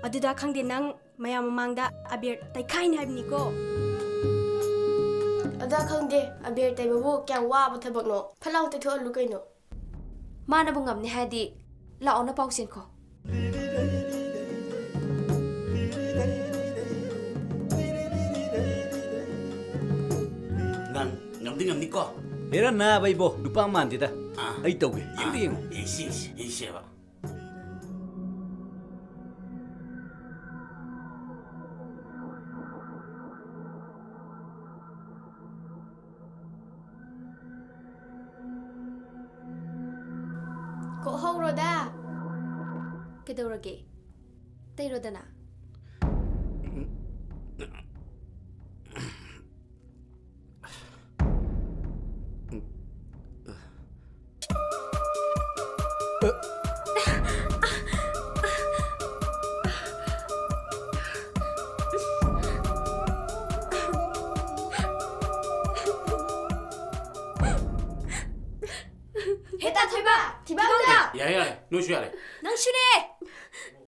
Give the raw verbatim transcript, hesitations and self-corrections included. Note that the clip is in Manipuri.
ꯑꯗꯨꯗ ꯈꯪꯗꯦ, ꯅꯪ ꯃꯌꯥꯝ ꯃꯃꯥꯡꯗ ꯑꯕꯦꯔ ꯇꯩꯈꯥꯏꯅꯤ ꯍꯥꯏꯕꯅꯤꯀꯣ꯫ ꯑꯗ ꯈꯪꯗꯦ, ꯑꯕꯦꯔ ꯇꯩꯕꯕꯨ ꯀꯌꯥꯝ ꯋꯥꯕ ꯊꯕꯛꯅꯣ? ꯐꯠ ꯂꯥꯎ ꯇꯩꯊꯣꯛꯍꯜꯂꯨ ꯀꯩꯅꯣ꯫ ꯃꯥꯅꯕꯨ ꯉꯝꯅꯤ ꯍꯥꯏꯔꯗꯤ ꯂꯥꯛꯑꯣꯅ ꯄꯥꯎ ꯆꯦꯟꯈꯣ꯫ ꯅꯪ ꯉꯝꯗꯤ ꯉꯝꯅꯤꯀꯣ? ꯍꯦꯔꯥ ꯅꯥꯕ ꯏꯕꯣ, ꯅꯨꯄꯥ ꯃꯥꯟꯗꯦꯗ꯫ ꯑꯥ꯫ ꯑꯩ ꯇꯧꯒꯦ꯫ ꯌꯦꯡꯗꯤ ꯑꯥ, ꯌꯦꯡꯉꯨ꯫ ꯌꯦꯡꯁꯤ, ꯌꯦꯡꯁꯤ, ꯌꯦꯡꯁꯦꯕ꯫ ꯀꯣꯛꯍꯧꯔꯣꯗ꯫ ꯀꯩꯗꯧꯔꯒꯦ? ꯇꯩꯔꯣꯗꯅ꯫ ꯍꯦ ꯇꯥꯊꯣꯏꯕ! ꯊꯤꯕꯥꯛꯇ! ꯌꯥꯔꯦ, ꯌꯥꯔꯦ, ꯅꯣꯏꯁꯨ ꯌꯥꯔꯦ꯫ ꯅꯪꯁꯨꯅꯦ!